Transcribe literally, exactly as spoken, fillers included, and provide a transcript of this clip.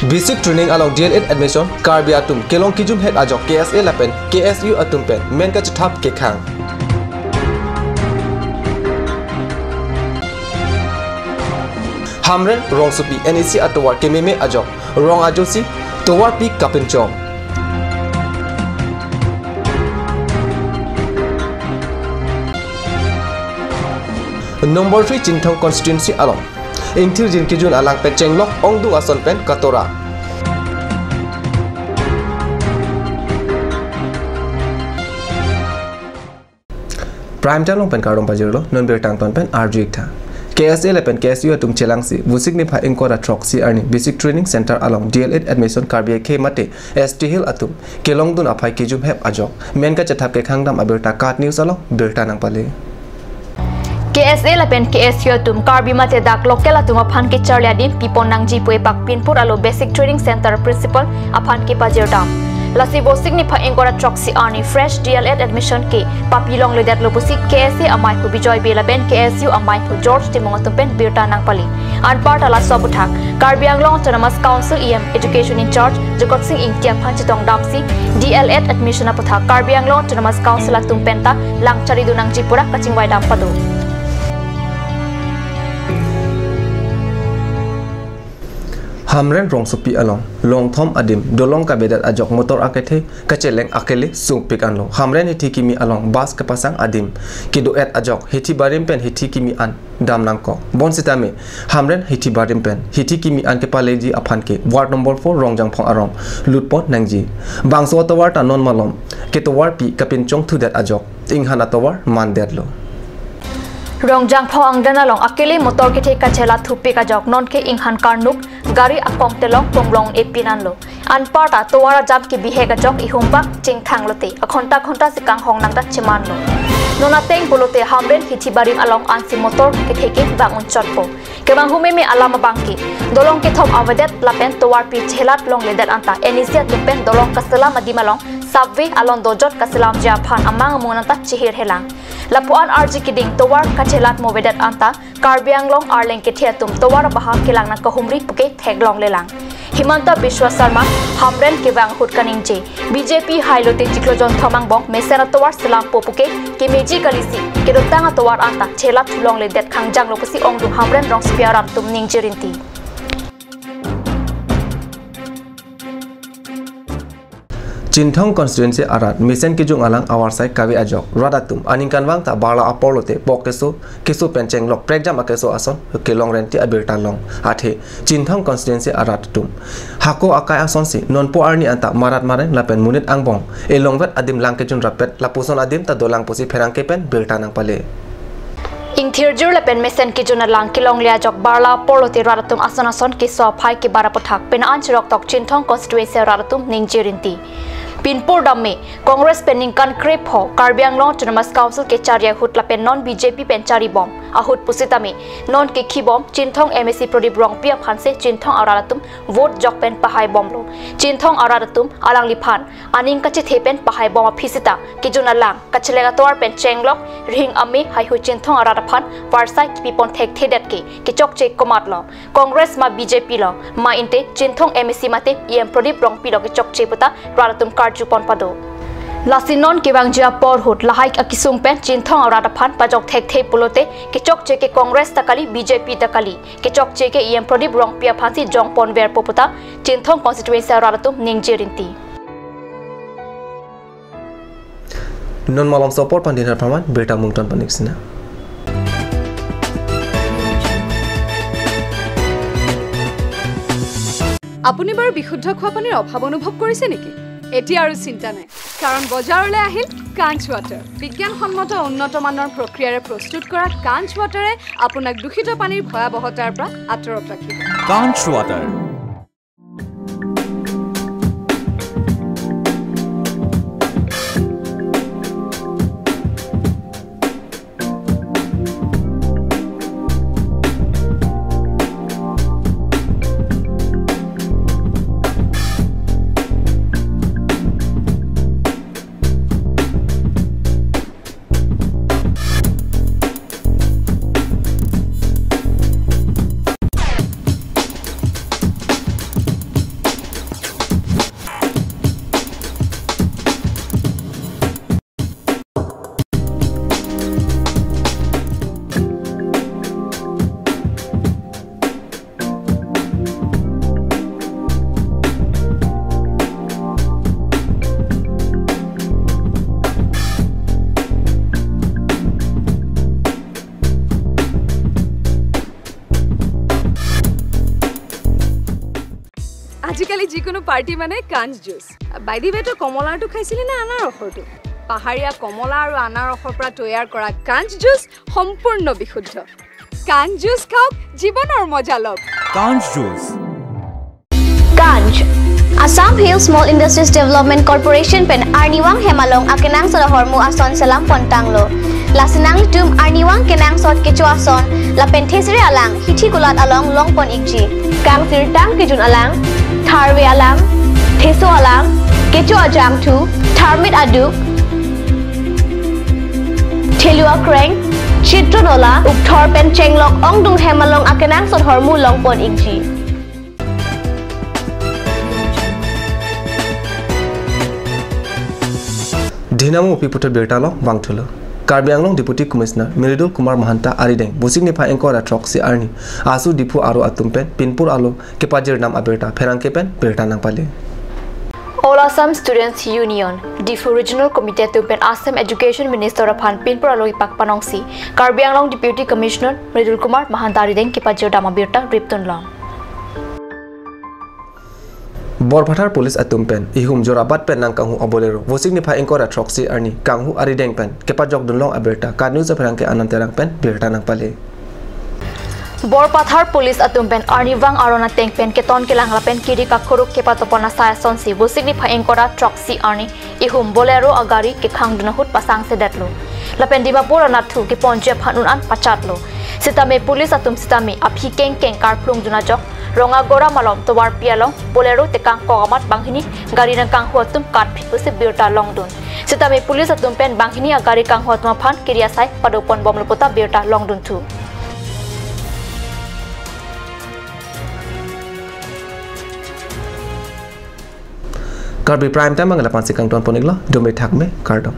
Basic training along D L Ed admission Karbi atum kelong kejum hek ajok K S A lapen K S U atum pen men kachethap kekhang. Hamren rongsopi N E C atovar kememe ajok rong ajosi tovarpi kapinchong. Number three Chinthong constituency along ingthirjin kejun alang pen chenglok ongdung ason pen katora. Prime Time along pen kardom pajirlo, non birta angton pen arju iktha. K S A lapen K S U atum chelangsi Vosik niphai ingkoi ra throksi arni Basic Training Center along D L Ed admission Karbi akhei mate S T Hill atum kelongdun aphai kejum hek ajok men kachethap kekhang dam abirta KAT News along birta nangpale. K S A lapen K S U atum Karbi mate dak local atum aphan kecharli adim pipon nangji pu epak pinpur alo Basic Training Center principal aphan kepajir dam. Lasi Vosik niphai ingkoi ra throksi arni fresh D L Ed admission ke papi longledetlo pusi K S A amaiphu Bijoy Bey lapen K S U amaiphu George Timung atum pen birta nangpale. Anparta laso aputhak Karbi Anglong Autonomous Council E M Education in charge Jagtsing Engti aphan chetong damsi D L Ed admission aputhak Karbi Anglong Autonomous Council atum penta lang charidun nangji pura kachingvai dam pado. Hamren rongsopi along longthom adim dolong kavedet ajok motor akethe kacheleng akele sungpik anlo. Hamren hithi kimi along bus kepasang adim kedo-et ajok hithi barim pen hithi kimi an dam nangkok. Bonsitame Hamren hithi barim pen hithi kimi an kepaleji aphan ke ward number four Rongjangphong arong lutpon nangji. Bangso atovar ta non malom ketovarpi kapinchong thudet ajok inghan atovar mandetlo. Rongjangphong angdeng along akele motor kethe kachelat thupik ajok nonke inghan karnuk gari akong telong ponglong epin anlo. Anparta tovar ajam kebihek ajok ihum bak chingthang lote akhonta khonta si kanghong nangta chemanlo. Non ateng pulote Hamren hithi barim along ansi motor kethe ke bang unchotpo. Kevang humeme alam abang ke dolong kethom avedet lapen tovarpi chelat longledet anta N E C atum pen dolong kaselam adim along subway along dojot kaselamji aphan amang amung nangta chihirhelang. Lapu-an arji keding tovar kachelat movedet anta Karbi Anglong arleng kethe atum tovar abaha kelang nangkahumri puke theklonglelang. Himanta Biswa Sarma Hamren kevang ahut kaningje, B J P hailote chiklo jonthom angbong mesen atovar selampo puke kemeji kalisi kedotang atovar anta chelat thulongledet khangjanglo pusi ongdung Hamren rongsopi arat atum ningje rinti. Chinthong constituency arat mesen kejung alang avarsai kave ajok rat atum aningkanvang ta barla apor lote pok keso keso pen chenglok prekjam akeso ason kelong renti abirta long. Athe Chinthong constituency arat atum hako akai asonsi nonpo arni anta marat maren lapen monit angbong elongvet adim lang kejun rappet lapuson adim ta dolang pusi pherangke pen birta nangpale. Ingthirjur lapen mesen kejun alang kelongle ajok barla apor lote rat atum ason ason keso aphai kebar aputhak pena an chiroktok Chinthong constituency rat atum ningje rinti. Pinpur damme Congress pen ningkan krepho Karbi Anglong Autonomous Council kechari ahut lapen non B J P pen charibom ahut pusitame non kekhibom Chinthong M A C Pradip Rongpi aphanse Chinthong arat atum vote jok pen pahaibomlo. Chinthong arat atum alangliphan aning kachethe pen pahaibom aphi sita kejun alang kachelek atovar pen chenglok rihing ame haihui Chinthong arat aphan varsai kepipon thekthedet ke kechokche komatlo, Congress ma B J P lo ma inte Chinthong M A C mate E M Pradip Rongpi lo kechokche puta rat atum karjupon pado. Lasi non kevangji apor ahut lahai akesung pen Chinthong arat aphan pajok thekthe pulote kechokche ke Congress ta kali B J P ta kali, kechokche ke E M Pradip Rongpi aphansi jongponverpo puta Chinthong constituency arat atum ningje rinti. Non malomso apor pandin har paman birta mungton panik sina. আপুনি বাৰু বিশুদ্ধ খোৱা পানীৰ অভাৱ অনুভৱ কৰিছে নেকি? এতিয়া আৰু চিন্তা নাই, কাৰণ বজাৰলৈ আহিল কাঞ্চ ৱাটাৰ। বিজ্ঞানসন্মত উন্নত মানৰ প্ৰক্ৰিয়াৰে প্ৰস্তুত কৰা কাঞ্চ ৱাটাৰে আপোনাক দূষিত পানীৰ ভয়াৱহতাৰ পৰা আঁতৰত ৰাখিব। কাঞ্চ ৱাটাৰ। আজিকালি যিকোনো পাৰ্টি মানে কাঞ্চ জুচ। বাই দি ৱে, তই কমলাৰটো খাইছিলি নে আনাৰসৰটো? পাহাৰীয়া কমলা আৰু আনাৰসৰ পৰা তৈয়াৰ কৰা কাঞ্চ জুচ সম্পূৰ্ণ বিশুদ্ধ। কাঞ্চ জুচ খাওক, জীৱনৰ মজা লওক। কাঞ্চ juice. Kanj, Assam Hill Small Industries Development Corporation pen arnivang hem along akenangsot ahormu ason selam pon tanglo. Lasi nanglitum arnivang kenangsot kecho ason lapen thesere alang hithi kulat along long pon ikji. Kangsirtang kejun alang, tharve alang, theso alang, kecho ajangthu, tharmit aduk, thelu akreng, chitro nola, ukthor pen chenglok ongdung hem along akenangsot ahormu long pon ikji. Dhinang mupi puthot birta long vangthulo. Karbi Anglong Deputy Commissioner Mridul Kumar Mahanta arideng Vosik niphai ingkoi ra throksi arni asu Diphu aro atum pen pinpur alo kepajir dam abirta pherangke pen birta nangpale. All Assam Students Union, Diphu Regional Committee atum pen Assam Education Minister aphan pinpur alo kipak panongsi Karbi Anglong Deputy Commissioner Mridul Kumar Mahanta arideng kepajir dam abirta ripdun long. Borpathar Police atum pen ihum Jorabat pen nangkanghu a-Bolero Vosik niphai ingkoi ra throksi arni kanghu arideng pen kepajok dunlong abirta KAT News apherangke Anand Terang pen birta nangpale. Borpathar Police atum pen arnivang aron ateng pen keton kelang lapen kiri kakuruk kepatopon asai asonsi Vosik niphai ingkoi ra throksi arni ihum Bolero agari kekhang dun ahut pasang sedetlo. Lapen Dimapur anathu keponji aphan un-an pachatlo. Sitame police atum sitame aphi kengkeng karplung dun ajok Rongagora malom tovarpi along Bolero tekang kok amat banghini gari nangkanghu atum katphi pusi birta longdun. Sitame police atum pen banghini agari kanghu atum aphan kiri asai padopon bomlo puta birta longdunthu. Karbi Prime Time ang lapansi kangton pon iklo, dome thakme, kardom.